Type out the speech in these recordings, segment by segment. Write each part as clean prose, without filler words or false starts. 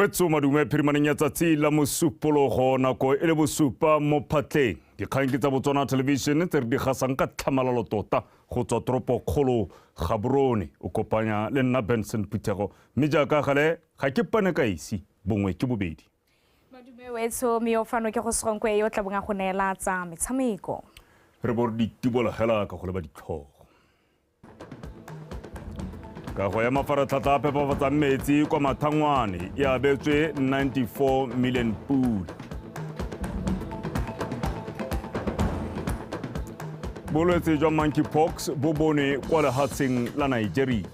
Wetso madume phirimaneng ya tsatsi la Mosupologo, nako e le bosupa mo phatleng. Dikgang ke tsa Botswana Television tse re di gasang ka tlhamalalo tota go tswa toropo kgolo Gaborone. O kopanya le nna Benson Phuthego, mme jaaka gale ga ke pane ka isi, bongwe ke bobedi. Madume wetsho, mme yo fano ke go Segonkwe yo tla bong a go neela tsa metshameko. Re bo re di tibola hela ka go leba ditlhogo. Kago ya mafaratlhatlha a phepafatsang metsi kwa Mathangwane e abetswe 94 million pula. Bolwetse jwa monkeypox bo bonwe kwa lehatsheng la Nigeria.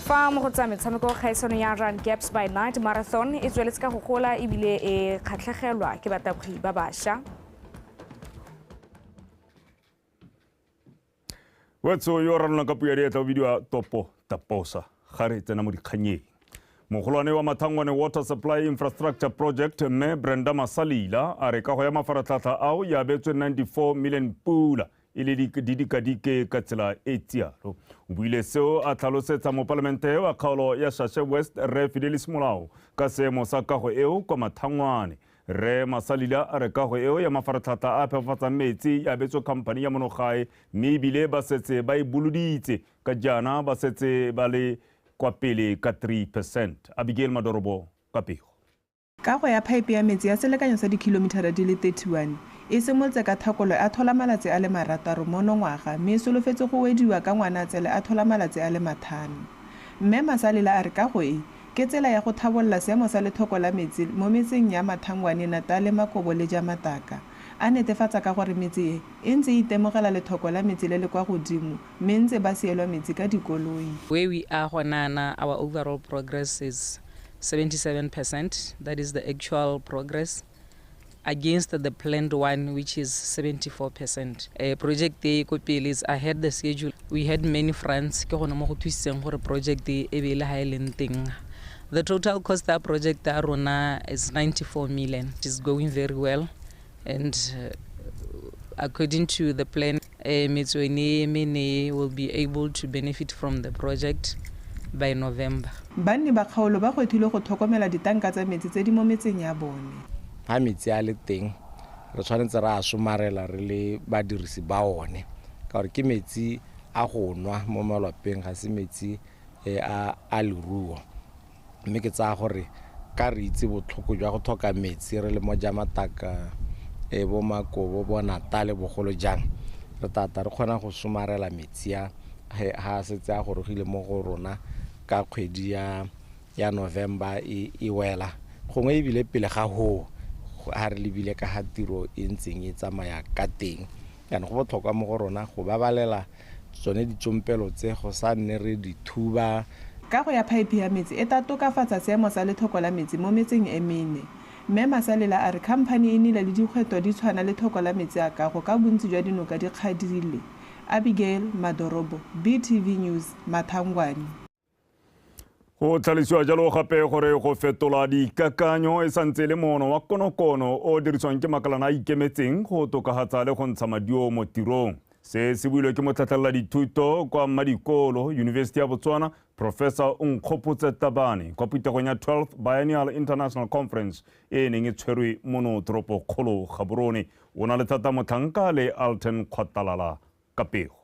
Fa mo go tsa metshameko, kgaisano ya Run Gaps by Night Marathon e tsweletse ka go gola ebile e kgatlhegelwa ke batabogi ba bašwa. Wetso yo ranolang ka puo ya diatla o bidiwa Topo Taposa. Ga re tsena mo dikganyeng. Mogolwane wa Mathangwane Water Supply Infrastructure Project mme Brenda Masalila a re kago ya mafaratlhatlha ao e abetswe 94 million pula e le didikadike ka tsela e tsialo. O buile seo a tlhalosetsa mopalamente wa kgaolo ya Shashe West Rre Fidelis Molao ka seemo sa kago eo kwa Mathangwane. Rre Masalila a re kago eo ya mafaratlhatlha a phepafatsang metsi e abetswe khamphani ya monogae mme ebile ba setse ba e boloditse ka jaana ba setse ba le kwa pele ka 3%. Abigail Madorobo ka pego. Kago ya phaepe ya metsi ya selekanyo sa dikhilomithara di le 31 e simolotse ka thakolo a thola malatsi a le 6 mono ngwaga mme e solofetse go wediwa ka Ngwanatsele a thola malatsi a le 5. Mme Masalela a re kago e ke tsela ya go thabolola seemo sa lethoko la metsi mo metseng ya Mathangwane, Natale, Makobo le Jamataka. A netefatsa ka gore metse e, e ntse e itemogela lethoko la metsi le le kwa godimo mme ntse ba sielwa metsi ka dikoloi. Where we are gona, our overall progress is 77%. That is the actual progress against the planned one, which is 74%. Project e ko pele is ahead the schedule. We had many fronts ke gone mo go thusitseng gore project e be le ha e leng teng. The total cost of project ya rona is 94 million. It is going very well, and according to the plan, metswene mene will be able to benefit from the project by November. Banni ba kgaolo ba gwetlhile go tlhokomela ditanka tsa metsi tse di mo metseng ya bone. Ha metsi a le teng, re tshwanetse ra a somarela re le badirisi ba one, ka gore ke metsi a go nwa mo malapeng, ga se metsi a leruo. Mme ke tsaya gore ka re itse botlhoko jwa go tlhoka metsi re le mo Jamataka, bo Makobo, bo Natale bogolo jang, re tata re kgona go somarela metsi a ha a setse a gorogile mo go rona ka kgwedi ya November e wela, gongwe ebile pele ga hoo ha re lebile ka ga tiro e ntseng e tsamaya ka teng. Jaanong go botlhokwa mo go rona go babalela tsone ditsompelo tse, go sa nne re di thuba. Kago ya phaephe ya metsi e tla tokafatsa seemo sa lethoko la metsi mo metseng e mene. Mme Masalela a re khamphani e nnile le dikgwetlho di tshwana le tlhoko la metsi a kago ka bontsi jwa dinoka di kgadile. Abigail Madorobo, BTV News, Mathangwane. Go tlhalosiwa jalo gape gore go fetola dikakanyo e santse e le moono wa konokono o dirisiwang ke makalana a ikemetseng go tokafatsa le go ntsha maduo mo tirong. Se se builwe ke motlhatlhelela dithuto kwa Mmadikolo, University ya Botswana, Professor Onkgopotse Tabane kwa phuthegong ya 12th Biennial International Conference e e neng e tshwerwe mono toropokgolo Gaborone. O na le thata motlhanka le Alton Kgwatalala ka pego.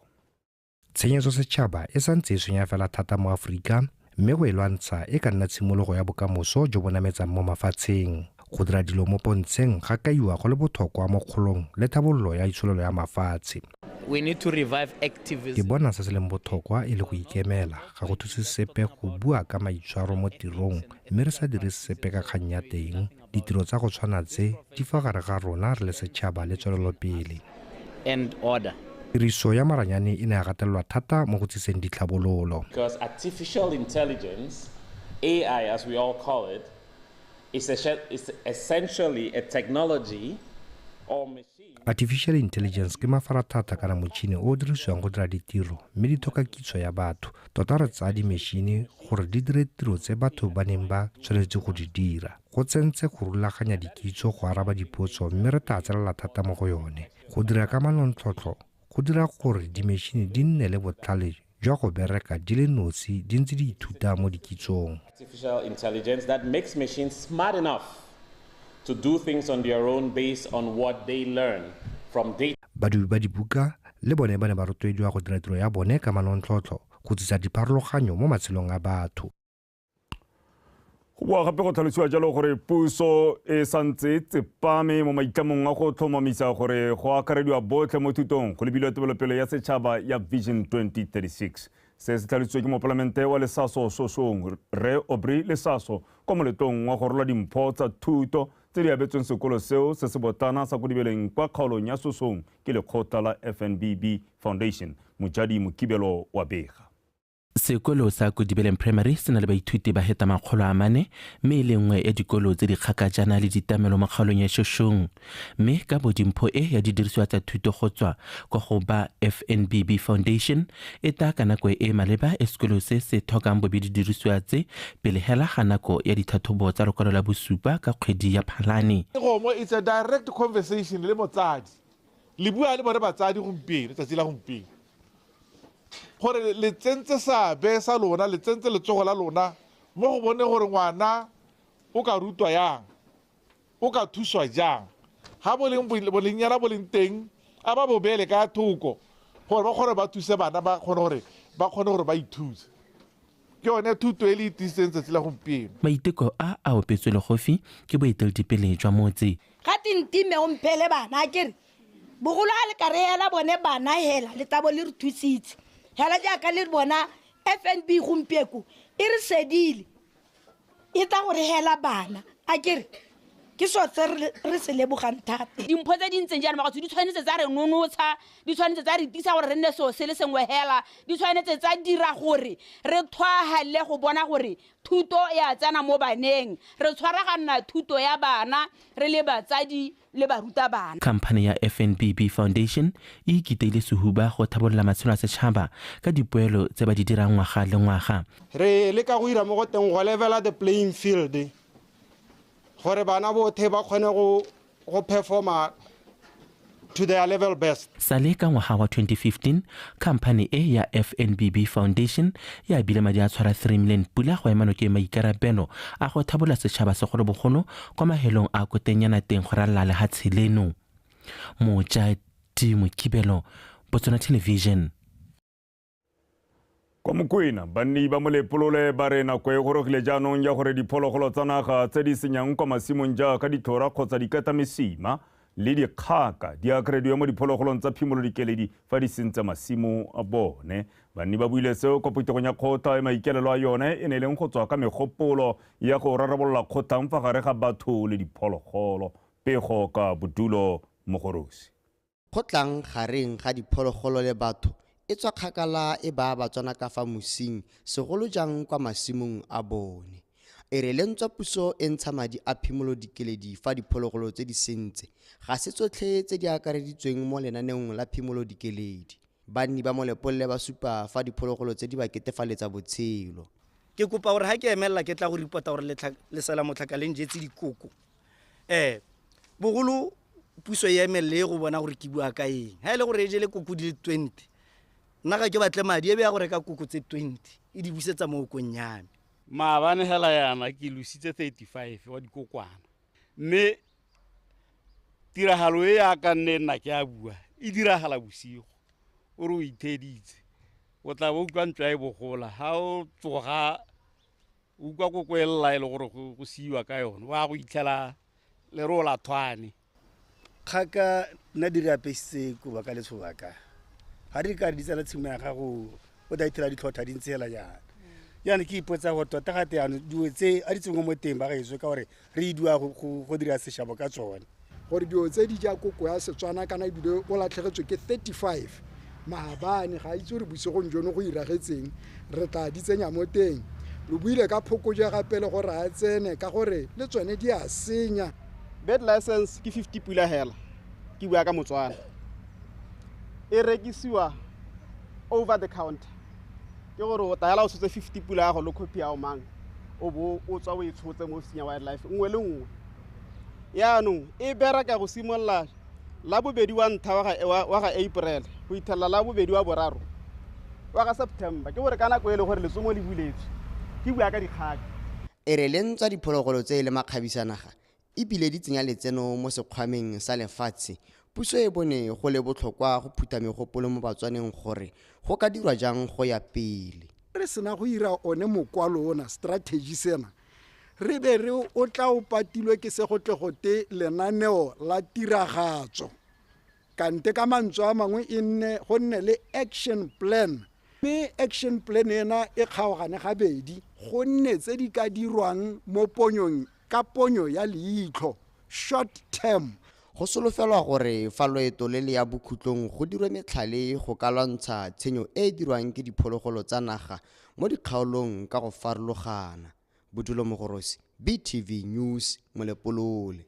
Tshenyetso setšhaba e santse e tshwenya fela thata mo Aforika, mme go e lwantsha e ka nna tshimologo ya bokamoso jo bo nametsang mo mafatsheng. Go dira dilo mo pontsheng ga kaiwa go le botlhokwa mo kgolong le tlhabololo ya itsholelo ya mafatshe. We need to revive activism. Ke bona se se leng botlhokwa e le go ikemela. Ga go thuse sepe go bua ka maitshwaro mo tirong mme re sa dire sepe ka kgang ya teng. Ditiro tsa go tshwana tse di fa gare ga rona re le setšhaba le tswelelopele. And order. Tiriso ya maranyane e ne ya gatelelwa thata mo go tsiseng ditlhabololo. Because artificial intelligence, AI as we all call it, is essentially a technology or machine. Artificial intelligence ke mafaratlhatlha kana motšhini o o dirisiwang go dira ditiro mme di tlhoka kitso ya batho. Tota re tsaya dimešhini gore di dire tiro tse batho ba neng ba tshwanetse go di dira. Go tsentse go rulaganya dikitso go araba dipotso mme re tla tselela thata mo go yone. Go dira ka manontlhotlho go dira gore dimešhini di nne le botlhale jwa go bereka di le nosi di ntse di ithuta mo dikitsong. Artificial intelligence that makes machines smart enough to do things on their own based on what they learn from data. Badubi ba dibuka le bone ba ne ba rotloediwa go dira tiro ya bone ka manontlhotlho go tsisa dipharologanyo mo matshelong a batho. Go boa gape go tlhalosiwa jalo gore puso e santse e tsepame mo maitlamong a go tlhomamisa gore go akarediwa botlhe mo thutong go lebilwe tebelopele ya setšhaba ya Vision 2036. Se se tlhalositswe ke mopalamente wa Lesaso Shoshong Rre Aubrey Lesaso kwa moletlong wa go rola dimpho tsa thuto tse di abetsweng sekolo seo se se botlana sa Kodibeleng kwa kgaolong ya Shoshong ke lekgotla la FNBB Foundation. Mojadi Mokibelo wa bega. Sekolo sa Kodibeleng Primary se na le baithuti ba heta 400, mme e le nngwe ya dikolo tse di kgakajana le ditamelo mo kgaolong ya Shoshong. Mme ka bodimpho e ya didirisiwa tsa thuto go tswa kwa go ba FNBB Foundation e tla ka nako e maleba e sekolo se se tlhokang bobe didirisiwa tse pele hela ga nako ya ditlhatlhobo tsa lokwalo la bosupa ka kgwedi ya Phalane. Gomo, it's a direct conversation le motsadi. Le bua le bone batsadi gompieno, tsatsi la gompieno. Gore le tsentse seabe sa lona, le tsentse letsogo la lona mo go bone gore ngwana o ka rutwa yang, o ka thuswa jang. Ha boleng bolengnyana bo leng teng, a ba bo beele ka thoko gore ba kgone ba thuse bana, ba kgone gore ba ithuse. Ke yone thuto e le itisitseng tsatsi la gompieno. Maiteko a a opetswe legofi ke boeteledipele jwa motse. Ga tintime o mphele bana ke re bogolo a le ka re hela bone bana hela le tabo le re thusitse. Hela jaaka le bona FNB gompieko e re sedile e tla gore hela bana a ke re ke so tse re se lebogang thata. Dimpho tse di ntseng jaana magatho di tshwanetse tsa re nonotsha, di tshwanetse tsa re tisa gore re nne seo se le sengwe hela, di tshwanetse tsa dira gore re thwahale go bona gore thuto ya tsena mo baneng, re tshwaraganna thuto ya bana re le batsadi le baruta bana. Khamphane ya FNBB Foundation e ikiteile sehuba go thabolola matshelo a setšhaba ka dipoelo tse ba di dirang ngwaga le ngwaga. Re leka go ira mo go teng go levela the playing field gore bana bothe ba kgone go performa to their level best. Sale ka ngwaga wa 2015, khamphane e ya FNBB Foundation ya abile madi a tshwara 3 million pula go ema nokeng maikarabelo a go thabola setšhaba segolobogolo kwa mahelong a kotenyana teng go ralala lehatshe leno. Mojadi Mokibelo, Botswana Television. Kwa Mokwena, banni ba Molepolole ba re nako e gorogile jaanong ya gore diphologolo tsa naga tse di senyang kwa masimong jaaka ditlhora kgotsa dikatamesima le dikgaka di akarediwe mo diphologolong tsa phimolo dikeledi fa di sentse masimo a bone. Banni ba buile seo kwa phuthegong ya kgotla e maikelelo a yone e ne leng go tswa ka megopolo ya go rarabolola kgotlhang fa gare ga batho le diphologolo. Pego ka Bodulo Mogorosi. Kgotlang gareng ga diphologolo le batho e tswa kgakala e ba Batswana ka fa mosing segolo jang kwa masimong a bone. E re le ntswa puso e ntsha madi a phimolo dikeledi fa diphologolo tse di sentse ga se tsotlhe tse di akareditsweng mo lenaneong la phimolo dikeledi. Banni ba Molepolole ba supa fa diphologolo tse di ba ketefaletsa botshelo. Ke kopa gore ha ke emella ke tla go report-a gore lesela motlhaka le njetse dikoko. Bogolo puso e emelle go bona gore ke bua ka eng. Ha e le gore e jele koko di le 20, nna ga ke batle madi e be ya go reka koko tse 20 e di busetsa mo okong ya me. Maabane hela yana ke lositse 35 wa dikokwana, mme tiragalo e ya ka nne nna ke a bua e diragala bosigo. O re o itheditse, o tla bo utlwa ntlo e bogola, ha o tsoga o utlwa koko e lla e le gore go siiwa ka yone, wa go itlhela leroo la thwane. Kgaka nna di re apesitse koba ka letshoba ka ga di ka re di tsena tshimo ya gago o tla ithela ditlhotlha di ntse hela jaana. Jaanong ke ipotsa gore tota gate jaanong dilo tse a di tsengwe mo teng ba gaetsho ka gore re idua go dira sešabo ka tsone. Gore dilo tse di ja koko ya Setswana kana ebile o latlhegetswe ke 35 maabane, ga itse gore bosigong jono go iragetseng, re tla di tsenya mo teng. Lo buile ka phokoje gape le gore a tsene ka gore le tsone di a senya. Bed license ke 50 pula hela, ke bua ka Motswana. E rekisiwa over the counter. Ke gore o tla hela o tshotse 50 pula ya go le copy ya o mang, o bo o tswa o e tshotse mo ofising ya wildlife nngwe le nngwe. Yaanong e bereka go simolola la bobedi wa ntlha wa ga April go ithella la bobedi wa boraro Wa ga September ke gore ka nako e le gore letsomo le buletswe ke bua ka dikgaka. E re le ntswa diphologolo tse e le makgabisanaga ebile di tsenya letseno mo sekgwameng sa lefatshe, puso e bone go le botlhokwa go phutha megopolo mo Batswaneng gore go ka dirwa jang go ya pele. Re sena go ira one mokwalo ona strategy sena re be re o tla o patilwe ke se go tle go te lenaneo la tiragatso kante ka mantswe a mangwe e nne go nne le action plan, mme action plan ena e kgaogane gabedi go nne tse di ka dirwang mo ponyong ka ponyo ya leitlho short term. Go solofelwa gore fa loeto le le ya bokhutlong go dirwe metlhale go ka lwantsha tshenyo e e dirwang ke diphologolo tsa naga mo dikgaolong ka go farologana. Bodulo Mogorosi, BTV News, Molepolole.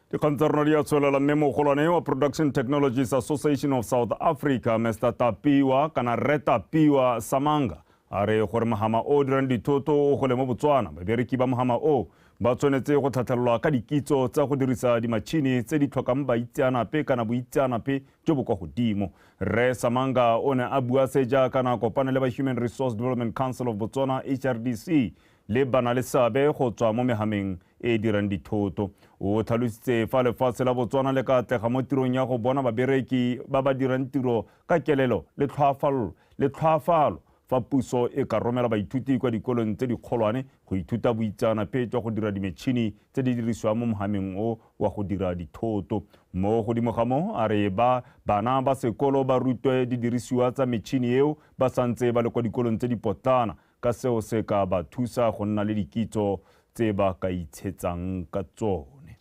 Dikgang tsa rona di a tswelela mme mogolwane wa Production Technologies Association of South Africa, Mr. Tapiwa kana Rre Tapiwa Samanga, a re gore mohama o dirang dithoto o gole mo Botswana. Babereki ba mohama o ba tshwanetse go tlhatlhelelwa ka dikitso tsa go dirisa dimatšhini tse di tlhokang baitseanape kana boitseanape jo bo kwa godimo. Rre Samanga o ne a bua se jaaka na kopane le ba Human Resource Development Council of Botswana HRDC le bana le seabe go tswa mo mehameng e dirang dithoto. O tlhalositse fa lefatshe la Botswana le ka atlega mo tirong ya go bona babereki ba ba dirang tiro ka kelelo le tlhoafalo fa puso e ka romela baithuti kwa dikolong tse dikgolwane go ithuta boitseanape jwa go dira dimetšhini tse di dirisiwang mo mohameng o wa go dira dithoto. Mo godimo ga moo a re bana ba sekolo ba rutwe didirisiwa tsa metšhini eo ba santse ba le kwa dikolong tse dipotlana, ka seo se ka ba thusa go nna le dikitso tse ba ka itshetsang ka tsone.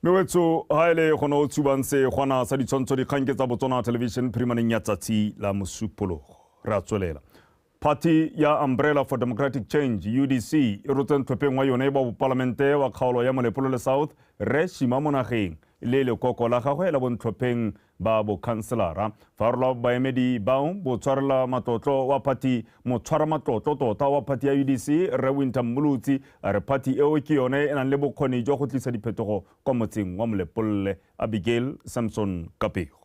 Mewetso ha ele gone o tshubang segwana sa ditshwantsho dikgang ke tsa Botswana Television phirimaneng ya tsatsi la Mosupologo. Re a tswelela. Party ya Umbrella for Democratic Change UDC e rotseng tlhopheng wa yone ba bopalamente wa kgaolo ya Molepolole South Rre Shima Monageng le lekoko la gagwe la bontlhopheng ba bokhanselara. Fa rola baemedi bao botshwarela matlotlo wa party motshwara matlotlo tota wa party ya UDC Rre Winter Mmolotsi a re party eo ke yone e nang le bokgoni jwa go tlisa diphetogo kwa motseng wa Molepolole. Abigail Samson Kapego.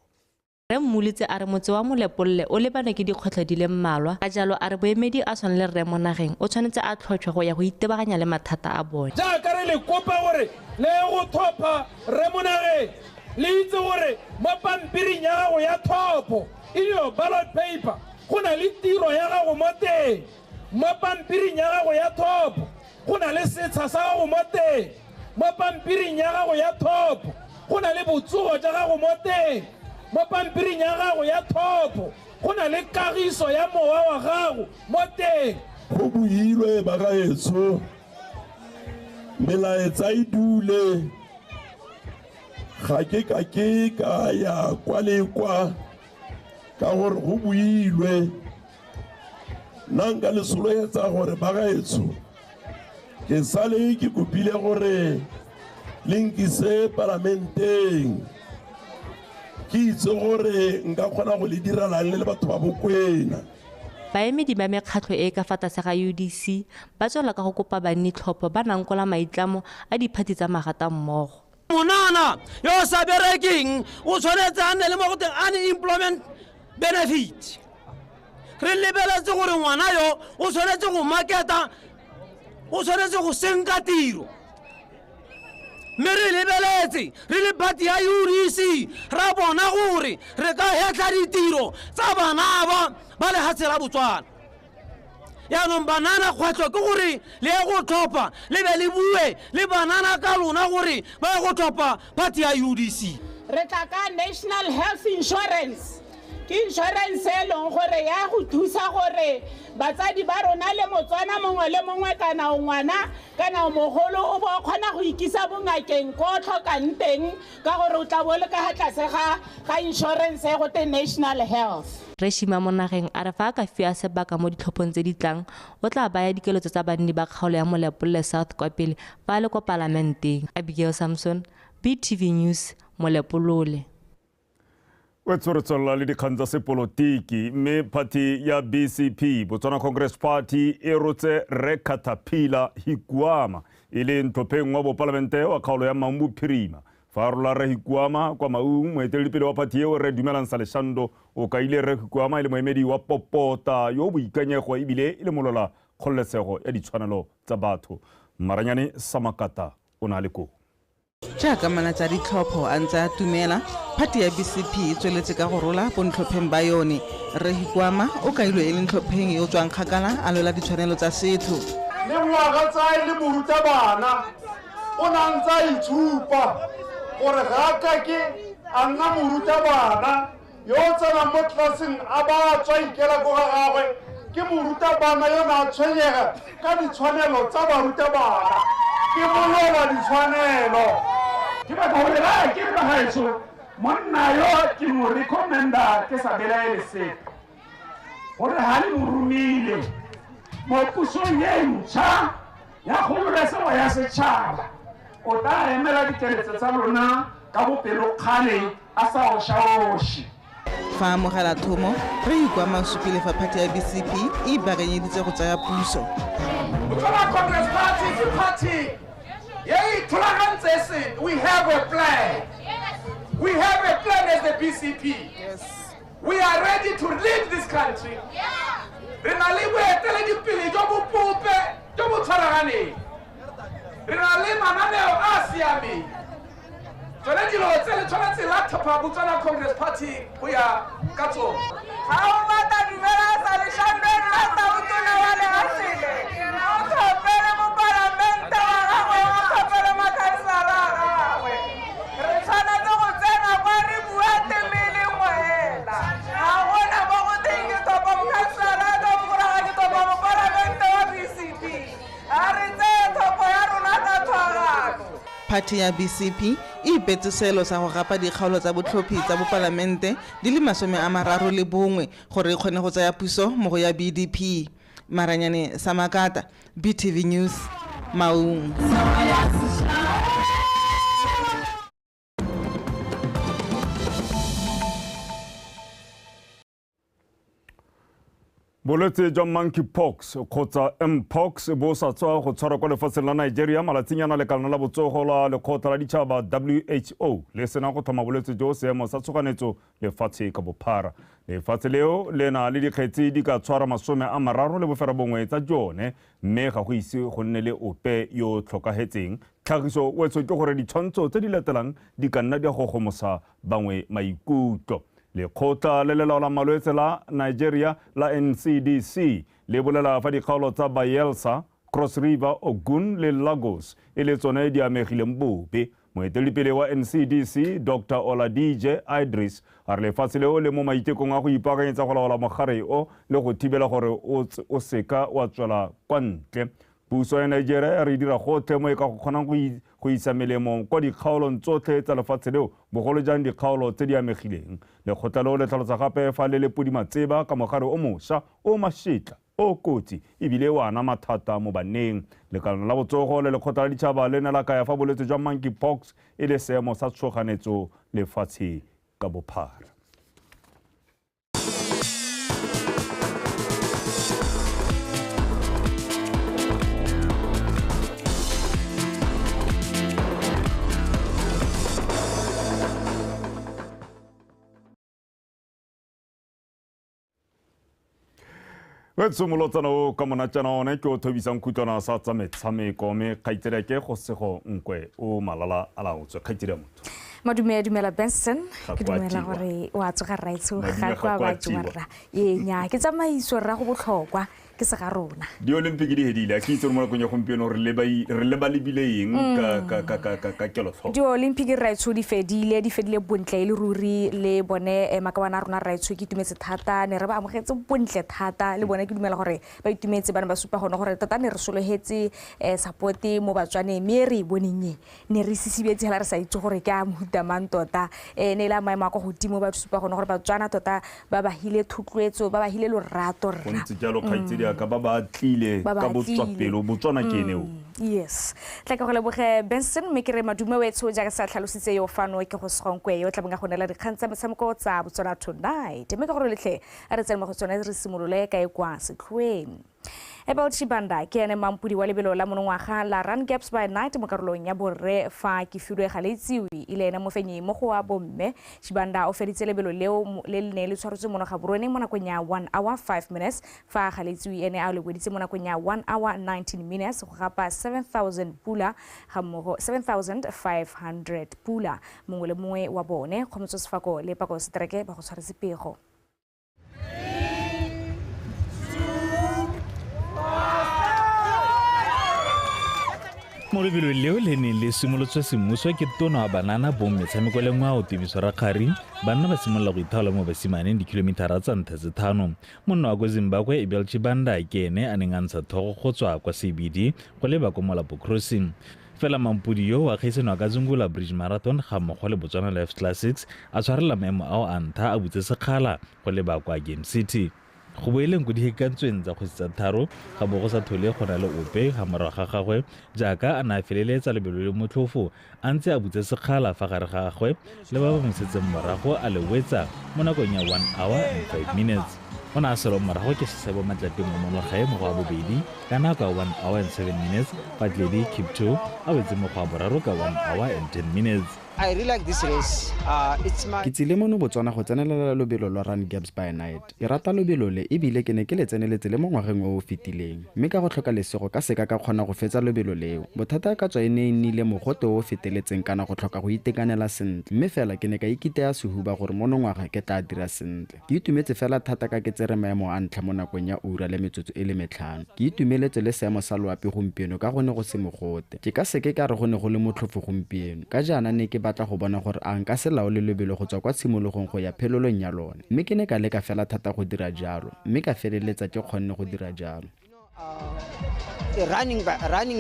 Rre Mmolotsi a re motse wa Molepolole o lebane ke dikgwetlho di le mmalwa, ka jalo a re boemedi a tshwana le Rre Monageng o tshwanetse a tlhotlhwe go ya go itebaganya le mathata a bone. Jaaka re le kopa gore le go thopha Rre Monageng, le itse gore mo pampiring ya gago ya thopho in your ballot paper go na le tiro ya gago mo teng, mo pampiring ya gago ya thopho go na le setsha sa gago mo teng, mo pampiring ya gago ya thopho go na le botsogo jwa gago mo teng, mo pampiring ya gago ya thopho go na le kagiso ya mowa wa gago mo teng. Go builwe bagaetsho, melaetsa e dule, ga ke ka ke ka ya kwa le kwa ka gore go builwe. Nna nka le soloetsa gore bagaetsho ke sale ke kopile gore le nkise palamenteng, ke itse gore nka kgona go le direlang le batho ba Bokwena. Baemedi ba mekgatlho e ka fa tlase ga UDC ba tswela ka go kopa banni tlhopho ba nankola maitlamo a diphathi tsa magata mmogo. Monana yo o sa berekeng o tshwanetse a nne le mo go teng unemployment benefit. Re lebeletse gore ngwana yo o tshwanetse go marketa, o tshwanetse go senka tiro. Mme re lebeletse re le party ya UDC ra bona gore re ka hetlha ditiro tsa bana ba lehatshe la Botswana. Yaanong banana kgwetlho ke gore le ye go tlhopha le be le bue le banana ka lona gore ba ye go tlhopha party ya UDC. Re tla ka National Health Insurance, ke insurance e leng gore ya go thusa gore batsadi ba rona le Motswana mongwe le mongwe kana o ngwana kana o mogolo o bo kgona go ikisa bongakeng ko o tlhokang teng ka gore o tla bo le ka tlase ga insurance e go te National Health. Rre Shima Monageng a re fa a ka fiwa sebaka mo ditlhophong tse di tlang o tla baya dikeletso tsa banni ba kgaolo ya Molepolole South kwa pele fa a le kwa palamenteng. Abigail Samson, BTV News, Molepolole. O tshwere tswelela le dikgang tsa sepolotiki, mme party ya BCP, Botswana Congress Party, e rotse Rre Caterpillar Hikuama e le ntlhopheng wa bopalamente wa kgaolo ya Maun Bophirima. Fa a rola Rre Hikuama kwa Maun, moeteledipele wa party eo Rre Dumelang Saleshando o kaile Rre Hikuama e le moemedi wa popota yo o boikanyego ebile e le molola kgololesego ya ditshwanelo tsa batho. Maranyane Samakata o ne a le koo. Jaaka malatsi a ditlhopho a ntse a tumela, phathi ya BCP e tsweletse ka go rola bontlhopheng ba yone. Rre Hikuama o kailwe e le ntlhopheng yo o tswang kgakala a lwela ditshwanelo tsa setho. Le ngwaga tsa e le morutabana, o ne a ntse a itshupa gore ga a kake a nna morutabana yo o tsenang mo tlelaseng a ba a tswa ikela ko ga gagwe. Ke morutabana yo ne a tshwenyega ka ditshwanelo tsa barutabana, ke molwela ditshwanelo. Ke batla gore ba ke re bagaetsho, monna yo ke mo recommenda ke sa belaele sepe gore ga le mo romile mo pusong e ntšha ya kgololesego ya setšhaba, o tla emela dikeletso tsa lona ka bopelokgale a sa ošaoše. Fa amogela thomo, Rre Hikuama o supile fa phathi ya BCP e ipaakanyeditse go tsaya puso. Botswana Congress Party ke party ye e ithulagantse se. We have a plan. We have a plan as the BCP. We are ready to lead this country. Re na le boeteledipele jo bo pope, jo bo tshwaraganeng. Re na le mananeo a siameng. Tsone dilo tse le tshwanetse la tlhopha Botswana Congress Party go ya ka tsone. Ga o batla dumela sa Leshando nna tautona wa lehatshe, o tlhophele mopalamente wa gagwe, o tlhophele makhanselara a gagwe. Re tshwanetse go tsena kwa re bua teme le nngwe hela. Ga gona mo go teng ke tlhopha mokhanselara ka gore ga ke tlhopha mopalamente wa BCP. A re tseye tlhopho ya rona ka tshwarano. Phathi ya BCP e ipetse seelo sa go gapa dikgaolo tsa botlhophi tsa bopalamente di le 31 gore e kgone go tsaya puso mo go ya BDP. Maranyane Samakata, BTV News, Maun. Bolwetse jwa monkeypox kgotsa mpox bo sa tswa go tshwarwa kwa lefatsheng la Nigeria malatsinyana lekalana la botsogo la lekgotla la ditšhaba WHO le sena go tlhoma bolwetse jo seemo sa tshoganetso lefatshe ka bophara. Lefatshe leo le na le dikgetsi di ka tshwara 39 tsa jone, mme ga go ise go nne le ope yo tlhokahetseng. Tlhagiso wetso ke gore ditshwantsho tse di latelang di ka nna di a gogomosa bangwe maikutlo. Lekgotla le le laolang malwetse la Nigeria la NCDC le bolela fa dikgaolo tsa Bayelsa, Cross River, Ogun le Lagos e le tsone di amegileng bobe. Moeteledipele wa NCDC Dr. Oladije Idris a re lefatshe leo le mo maitekong a go ipaakanyetsa go laola mogare o le go thibela gore o seka wa tswela kwa ntle. Puso ya Nigeria ya re dira gotlhe mo e ka go kgonang go isa melemo kwa dikgaolong tsotlhe tsa lefatshe leo, bogolo jang dikgaolo tse di amegileng. Lekgotla leo le tlhalosa gape fa le le podimatseba ka mogare o mošwa o mašetla o kotsi ebile o ana mathata mo baneng. Lekalana la botsogo le lekgotla la ditšhaba le ne la kaya fa bolwetse jwa monkeypox e le seemo sa tshoganetso lefatshe ka bophara. Wetso molotsana o ka monatjana one ke o thobisang khutlwana sa tsa metshameko, mme kgaitsedi ke go sego nkwe o malala a laotswe. Kgaitsedi ya motho. Madume, dumela Benson. Ga Ke kwa dumela tiwa. gore o a tsoga rraetsho, Madume ga ga kwa kwa ba tiwa. tsoga rra. Ee, nnyaa, ke tsamaiso rra go botlhokwa, ke se ga rona. Di-Olympic di hedile, a ke itse gore mo nakong ya gompieno re leba lebile eng ka kelotlhoko. Di-Olympic rraetsho di fedile, di fedile bontle e le ruri le bone makawana a rona rraetsho ke itumetse thata, ne re ba amogetse bontle thata le bone ke dumela gore ba itumetse, ba ne ba supa gone gore tota ne re sologetse support mo Batswaneng, mme re e boneng e ne re sisibetse hela re sa itse gore ke a mohuta mang tota. Ne e le a maemo a kwa godimo, ba supa gone gore Batswana tota ba ba hile thotloetso, ba ba hile lorato rra. Go ntse jalo, kgaitsedi Jaaka ba ba tlile Ba ba ka tlile. Botswapelo, Botswana ke ene o. Yes, tla ke go leboge, Benson, mme ke re madume wetsho jaaka sa tlhalositse yo fano ke go segonkwe yo tla beng a go neela dikgang tsa metshameko tsa Botswana Tonight. Mme ka gore letlhe a re tsene mo go tsone, re simolole ka e kwa setlhoeng. Abel Chibanda ke ene mampodi wa lebelo la monongwaga la Run Gaps by Night mo karolong ya borre, fa ke filwe ga leitsiwe e le ene mofenyi mo go wa bomme. Chibanda o feditse lebelo leo le le ne le tshwaretswe mono Gaborone mo nakong ya 1 hour 5 minutes, fa ga leitsiwe ene a le weditse mo nakong ya 1 hour 19 minutes go gapa 7000 pula ga mmogo 7500 pula mongwe le mongwe wa bone. Kgomotso Sefako le Pako Setereke ba go tshwaretse pego. Mo lebelong leo le neng le simolotswe semmuso ke tono wa banana, bong, metshameko le ngwao, Tumiso Rakgari, banna ba simolola go ithaola mo basimaneng dikilomitara tsa ntlha tse 5. Monna wa ko Zimbabwe Abel Chibanda ke ene a neng a ntsha thogo go tswa kwa CBD go leba ko Molapo Crossing. Fela mampodi yo wa kgaisano a ka Zungula Bridge Marathon ga mmogo le Botswana Life Classics a tshwarela maemo ao a ntlha, a butse sekgala go leba kwa Game City. Go boeleng ko dihekantsweng tsa kgosi tsa tharo ga bo go sa thole go na le ope ga morago ga gagwe, jaaka a ne a feleletsa lebelo le motlhofo a ntse a butse sekgala fa gare ga gagwe le ba ba mo setseng morago, a le wetsa mo nakong ya 1 hour and 5 minutes. O ne a selwa morago ke Sesebo Matlapeng wa Monogae mo go wa bobedi ka nako ya 1 hour and 7 minutes, fa Tledi Kipto a wetse mo go wa boraro ka 1 hour and 10 minutes. I really like this race. It's my Ke tsile mono Botswana go tsenelela lobelo lwa Run Gaps by Night. Ke rata lobelo le ebile ke ne ke le tseneletse le mo ngwageng o o fetileng, mme ka go tlhoka lesego ka seka ka kgona go fetsa lobelo leo. Bothata ka tswa e ne e nnile mogote o o feteletseng kana go tlhoka go itekanela sentle, mme fela ke ne ka ikiteya sehuba gore monongwaga ke tla dira sentle. Ke itumetse fela thata ka ke tsere maemo a ntlha mo nakong ya ura le metsotso e le 5. Ke itumeletse le seemo sa loapi gompieno ka go ne go se mogote. Ke ka seke ka re go ne go le motlhofo gompieno, ka jaana ne ke batla go bona gore a nka se laole lebelo go tswa kwa tshimologong go ya phelolong ya lone, mme ke ne ka leka fela thata go dira jalo, mme ka feleletsa ke kgonne go dira jalo. Running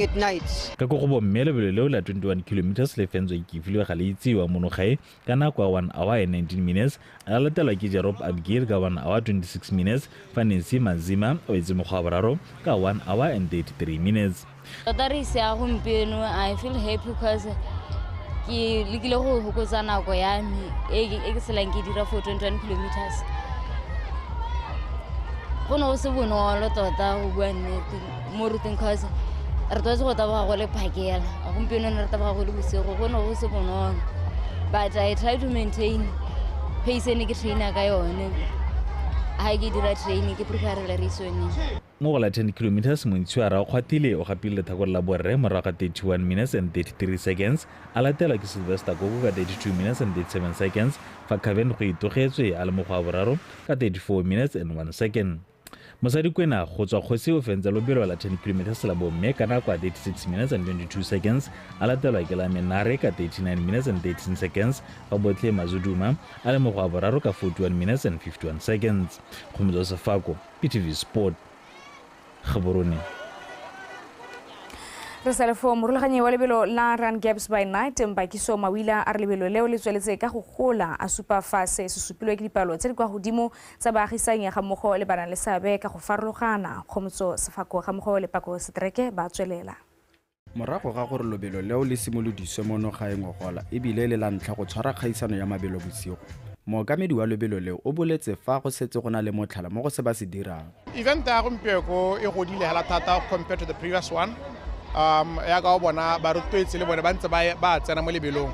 at night. Ka ko go bomme, lebelo leo la 21 kilometers le fentswe ke Kefilwe ga le itsiwa monogae ka nako ya 1 hour and 19 minutes, a latelwa ke Jerop Abgir ka 1 hour 26 minutes, fa Nancy Mazima o etse mokgwa wa boraro ka 1 hour and 33 minutes. Tota race ya gompieno, I feel happy because ke lekile go fokotsa nako ya me e ke selang ke dira for 21 kilometers. Go ne go se bonolo tota go bua nnete mo ruteng, cause re tlwaetse go taboga go le phakela, gompieno ne re taboga go le bosigo, go ne go se bonolo, but I try to maintain pace e ne ke traina ka yone ga ke dira training, ke preparela race yone. Mo go la 10 kilometers, Montshioa Raokgwathile o gapile lethakore la borre morago ga 31 minutes and 33 seconds, a latelwa ke Sylvester Koko ka 32 minutes and 37 seconds, fa Caven go itogetswe a le mo go wa boraro ka 34 minutes and 1 second. Mosadi Kwena go tswa Kgosi o fentse lobelo la 10 kilometers la bomme ka nako ya 36 minutes and 22 seconds, a latelwa ke la Menare ka 39 minutes and 13 seconds, fa Botlhe Mazuduma a le mo go wa boraro ka 41 minutes and 51 seconds. Kgomotso Sefako, PTV Sport, Gaborone. Re sa le foo, morulaganyi wa lebelo la Run Gaps by Night, Mbakiso Mawila, a re lebelo leo le tsweletse ka go gola, a supa fa se se supilwe ke dipalo tse di kwa godimo tsa baagisani ga mmogo le ba nang le seabe ka go farologana. Kgomotso Sefako ga mmogo le Pako Setereke ba tswelela. Morago ga gore lobelo leo le simolodiswe mono gae ngogola ebile le la ntlha go tshwara kgaisano ya mabelo bosigo, mookamedi wa lobelo leo o boletse fa go setse go na le motlhala mo go se ba se dirang. Event ya gompieko e godile hela thata compared to the previous one. Ya ka o bona barutwetsi le bone ba ntse ba tsena mo lebelong.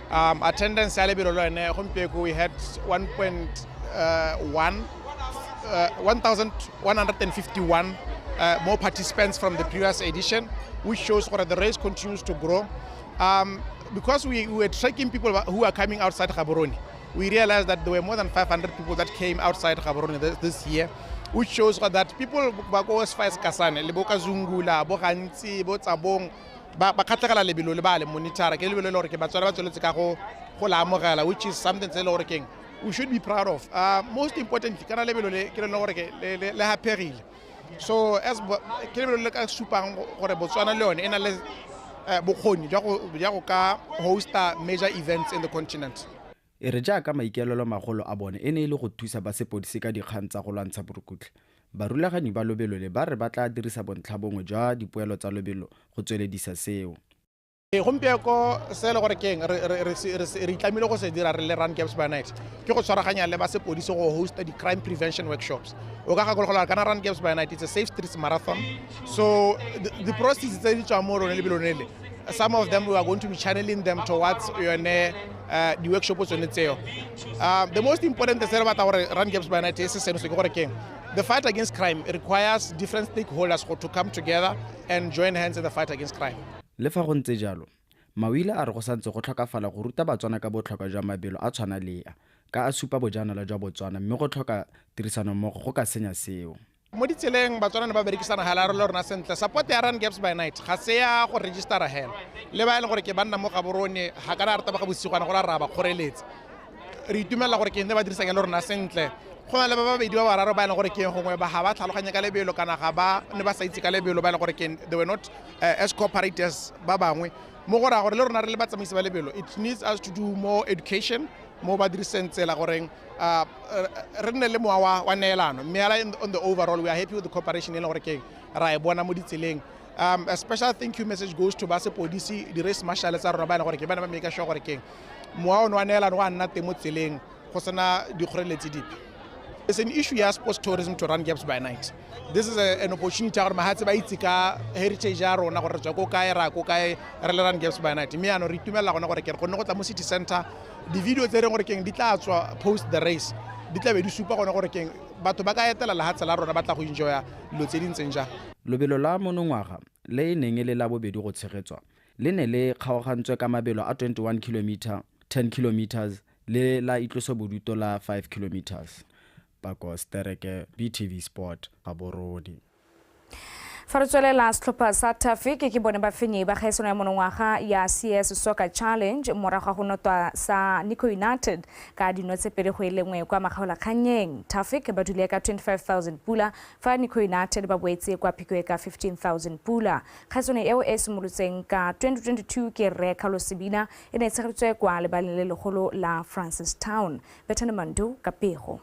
Attendance ya lebelo le yone gompieko we had 1,151 more participants from the previous edition, which shows that the race continues to grow. Because we were tracking people who are coming outside Gaborone, we realized that there were more than 500 people that came outside Gaborone this year, which shows that people ba ko as far as Kasane, le bo Kazungula, bo Gantsi, bo Tsabong, ba kgatlhegela lebelo le ba le monitor-a. Ke lebelo le gore ke Batswana ba tsweletse ka go la amogela, which is something tse e le gore keng we should be proud of. Most importantly, kana lebelo le ke le gore ke le haphegile. So as ke lebelo le ka supang gore Botswana le yone e na le bokgoni jwa go ka hosta major events in the continent. E re jaaka maikaelelo magolo a bone e ne e le go thusa ba sepodisi ka dikgang tsa go lwantsha borukutlhi, Barulaganyi ba lobelo le ba re ba tla dirisa bontlha bongwe jwa dipoelo tsa lobelo go tsweledisa seo. Ee, gompieko se e le gore keng re itlamile go se dira re le Run Gaps by Night ke go tshwaraganya le ba sepodisi go hosta di-crime prevention workshops. O ka gakologelwa kana Run Gaps by Night, it's a safe streets marathon, so the proceeds tse di tswang mo rone lebelong le, some of them we are going to be channeling them towards yone di-workshop tsone tseo. The most important se re batla gore Run Gaps by Night e se seno se ke gore keng, the fight against crime requires different stakeholders to come together and join hands in the fight against crime. Le fa go ntse jalo, Mawila a re go santse go tlhokafala go ruta Batswana ka botlhokwa jwa mabelo a tshwana le a, ka a supa bojanala jwa Botswana mme go tlhoka tirisanommogo go ka senya seo. Mo ditseleng Batswana ne ba berekisana ga le rona sentle. Support ya Run Gaps by Night ga se ya go registera hela. Le ba e leng gore ke banna mo Gaborone ga kana re taboga bosigwana gore ra ba kgoreletsa. Re itumelela gore ke ne ba dirisanya le rona sentle. Go na le ba babedi ba bararo ba e leng gore ke gongwe ba ga ba tlhaloganye ka lebelo kana ga ba ne ba sa itse ka lebelo, ba e leng gore ke they were not as cooperators ba bangwe. Mo go raya gore le rona re le batsamaisi ba lebelo, it needs us to do more education mo ba diriseng tsela goreng re nne le mowa wa neelano. Mme hela on the overall we are happy with the cooperation e leng gore ke ra e bona mo ditseleng. A special thank you message goes to ba sepodisi, di-race marshal tsa rona ba e leng gore ke bana ba make sure gore keng mowa ono wa neelano wa nna teng mo tseleng go sena dikgoreletsi dipe. It's an issue ya sports tourism to Run Gaps by Night. This is an opportunity ya gore mahatshe ba itse ka heritage ya rona gore re tswa ko kae ra ko kae re le Run Gaps by Night. Mme yaanong re itumelela gone gore ke re kgonne go tla mo city center, di-video tse reng gore keng di tla tswa post the race di tla be di supa gone gore keng batho ba ka etela lehatshe la rona ba tla go enjoya dilo tse di ntseng jang. Lobelo la monongwaga le e neng e le la bobedi go tshegetswa le ne le kgaogantswe ka mabelo a 21 km, 10 km le la itlosobodutu la 5 km. Pako Stereke, BTV Sport, Gaborone. Fa re tswelela, setlhopha sa Tafic ke bone bafenyi ba kgaisano ya monongwaga ya CS Soccer Challenge morago ga go notwa sa Nico United ka dino tse 2-1 kwa makgaolakgannyeng. Tafic ba dule ka 25,000 pula fa Nico United ba boetse kwa Phikwe ka 15,000 pula. Kgaisano eo e simolotseng ka 2022 ke Rre Carlos Sebina e ne e tshegeditswe kwa lebaleng le legolo la Francistown. Bethany Mandu ka pego.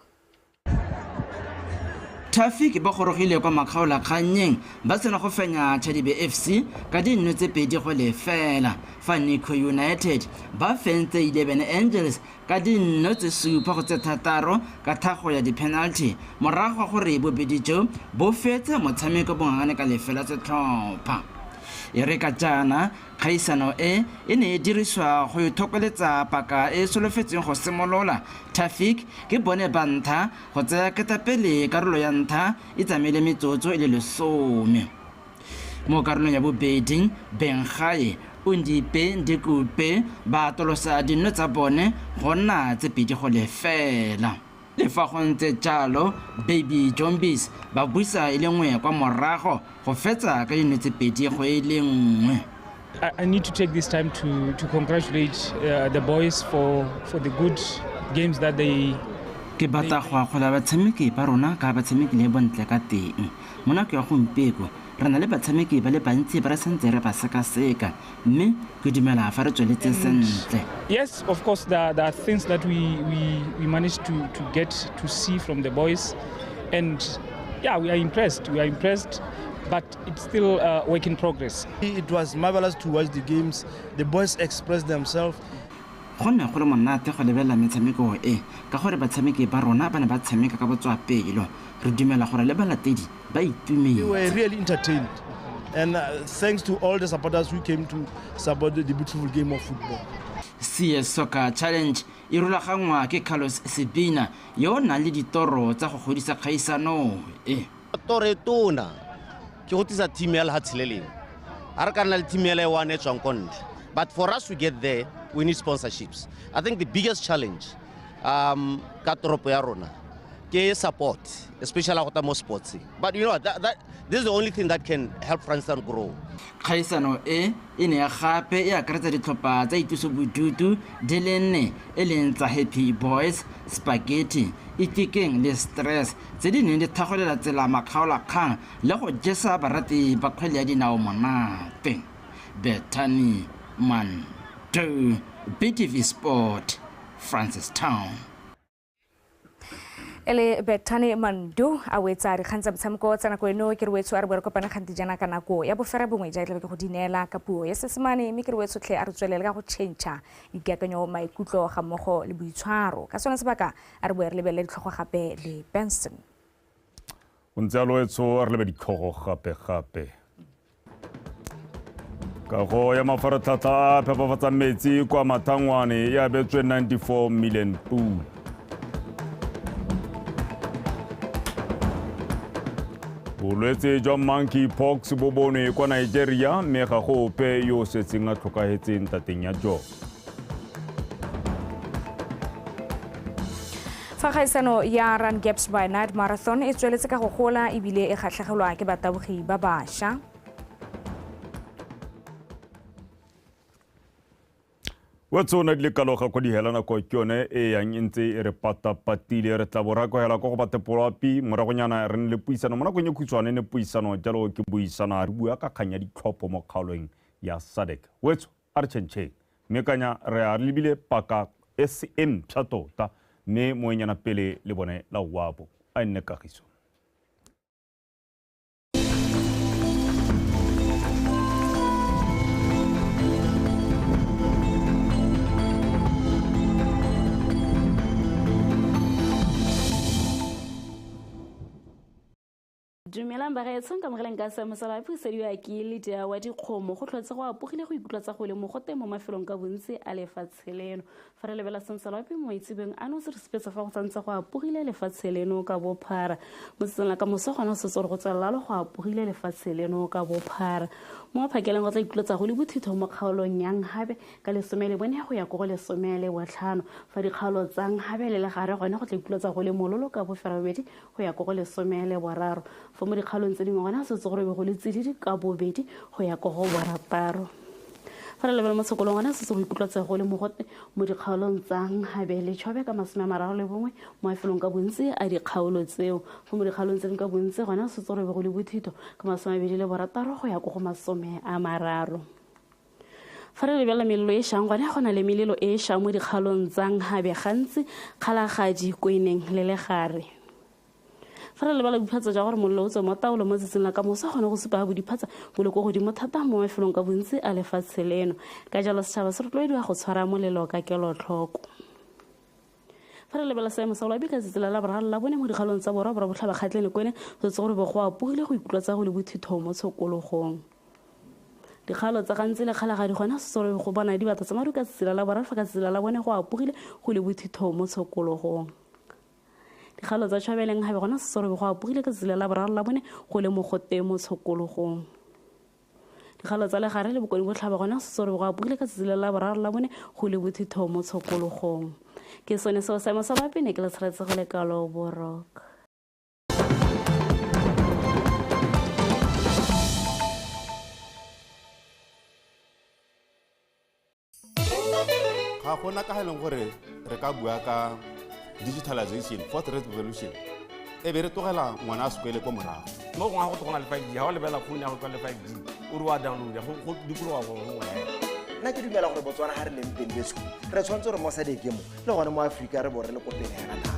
Tafic ba gorogile kwa makgaolakgannyeng ba sena go fenya Chadibe FC ka dinno tse 2-0, fa Nico United ba fentse 11 Angels ka dinno tse 7-6 ka thago ya di-penalty morago ga gore bobedi jo bo fetse motshameko bongane ka lefela setlhopha. E re ka jaana kgaisano e e ne e diriswa go ithokoletsa paka e solofetseng go simolola, Tafic ke bone ba ntlha go tsaya ketapele karolo ya ntlha e tsamaile metsotso e le 10. Mo karolong ya bobedi, Bengae Undipe Ndikupe ba atolosa dinno tsa bone go nna tse 2-0. Le fa go ntse jalo, Baby Zombies ba busa e le nngwe kwa morago go fetsa ka dinno tse 2-1. I need to take this time to congratulate the boys for the good games that they. Ke batla go akgola batshameki ba rona ka batshameki le bontle ka teng. Mo nako ya gompieno re na le batshameki ba le bantsi ba re santse re ba sekaseka, mme ke dumela fa re tsweletse sentle. Yes, of course there are things that we managed to get to see from the boys, and yeah, we are impressed. We are impressed. But it's still a work in progress. It was marvelous to watch the games. The boys expressed themselves. Go ne go le monate go lebelela metshameko e ka gore batshameki ba rona ba ne ba tshameka ka botswapelo. Re dumela gore le balatedi ba itumetse. We were really entertained, and thanks to all the supporters who came to support the beautiful game of football. CS Soccer Challenge e rulaganngwa ke Carlos Sebina yo o nang le ditoro tsa go godisa kgaisano e. Toro e tona ke go tlisa team ya lehatshe le lengwe. Ha re ka nna le team ya le one e tswang ko ntle. But for us to get there, we need sponsorships. I think the biggest challenge ka toropo ya rona ke support, especially go tla mo sports. But you know what, this is the only thing that can help Francistown grow. Kgaisano e e ne ya gape e akaretsa ditlhopha tsa itlosobodutu di le 4 e leng tsa Happy Boys, Spaghetti, Itikeng le Stress tse di neng di thagolela tsela makgaolakgang le go jesa barati ba kgwele ya dinao monate. Bethany Mandu, BTV Sport, Francistown. Ele Bethane Mandu a wetsa dikgang tsa metshameko tsa nako eno ke re wetso a re bo re kopane kganti jaana ka nako ya bofera bongwe ja e tlabe ke go dineela ka puo ya Seesemane, mme ke re wetso tlhe a re tswelele ka go tšhentšha dikakanyo, maikutlo ga mmogo le boitshwaro. Ka sone sebaka a re boe re lebelele ditlhogo gape le Benson. O ntse a loetso, a re lebe ditlhogo gape-gape. Kago ya mafaratlhatlha a phepafatsang metsi kwa Mathangwane e abetswe 94 million pula. Bolwetse jwa monkeypox bo bonwe kwa Nigeria, mme ga go ope yo o setseng a tlhokahetseng tateng ya jone. Fa kgaisano ya Run Gaps by Night Marathon e tsweletse ka go gola ebile e kgatlhegelwa ke batabogi ba bašwa. Wetsona di le kaloga kwa dihela nako ke yone e yang e ntse e re patapatile. Re tla bo re akohela kwa go batepoloapi moragonyana re ne le puisano mo nakong e khutshwane ne puisano jalo ke buisana re bua ka kgang ya ditlhopho mo kgaolong ya SADC. Wetso a re tšhentšheng mme kanya re a re lebile paka e se e mpšha tota, mme moenyana pele le bone la wabo a e nne kagiso. Dumelang bagaetsho, nkamogeleng ka seemo sa loapi sediwa ke Lydia wa dikgomo. Go tlhotse go apogile go ikutlwa tsa go le mogote mo mafelong ka bontsi a lefatshe leno. Fa re lebela seemo sa loapi mo maitsebeng ano, se re supetsa fa go santse go apogile lefatshe leno ka bophara. Mo tsatsing la ka moso gona se gore go tswelela go apogile lefatshe leno ka bophara. Mo phakeleng go tla ikutlwa tsa go le bothitho mo kgaolong ya Nhabe ka 14 go ya ko go 15. Fa dikgaolo tsa Nhabe le Legare gone go tla ikutlwa tsa go le mololo ka 8 go ya ko go 13. Fa mo dikgaolong tse dingwe gona setse gore be go le tsididi ka 2 go ya ko go 6. Fa re lebela mo sekolong gona setse go ikutlwa tsa go le mogote mo dikgaolong tsa Nhabe le Chobe ka 31 mo mafelong ka bontsi a dikgaolo tseo. Fa mo dikgaolong tse dingwe ka bontsi gona setse gore be go le bothitho ka 26 go ya ko go 30. Fa re lebela melelo e šang gone go na le melelo e šang mo dikgaolong tsa Nhabe gantsi, Kgalagadi, Kweneng le Legare. Fa re lebala diphatsa ja gore mollo o tswe mo taolo mo tsatsing la ka moso gone go supa bodiphatsa bo le ko godimo thata mo mafelong ka bontsi a lefatshe leno. Ka jalo setšhaba se rotloediwa go tshwara molelo ka kelotlhoko. Fa re lebela seemo sa loapi ka tsatsi la Laboraro la bone mo dikgaolong tsa Borwa, Borwa Botlhaba, Kgatleng le Kwene, setse gore bo go apogile go ikutlwa tsa go le bothitho mo tshokologong. Dikgaolo tsa gantsi le Kgalagadi gona setse gore go bona dibata tsa maru ka tsatsi la Laboraro, fa ka tsatsi la Labone go apogile go le bothitho mo tshokologong. Dikgaolo tsa Tšhabeleng gape gona setse gore go apogile ka tsatsi la Laboraro la bone go le mogote mo tshokologong. Dikgaolo tsa Legare le Bokone Botlhaba gona setse gore go apogile ka tsatsi la Laboraro la bone go le bothitho mo tshokologong. Ke sone seo seemo sa loapi ne ke le tshwaretse go le kalo boroko. Ga gona ka ga e leng gore re ka bua ka digitalization, fourth revolution, e be re tlogela ngwana a sekole ko morago. Mo gongwe ga go tlogela le 5G, ga o lebela phone ya go tlogela le 5G, o re wa download, go dikologa go gongwe. Nna ke dumela gore Botswana ga re leng teng beso, re tshwanetse gore mo SADC mo le gone mo Aforika re bo re le ko pele hela thata.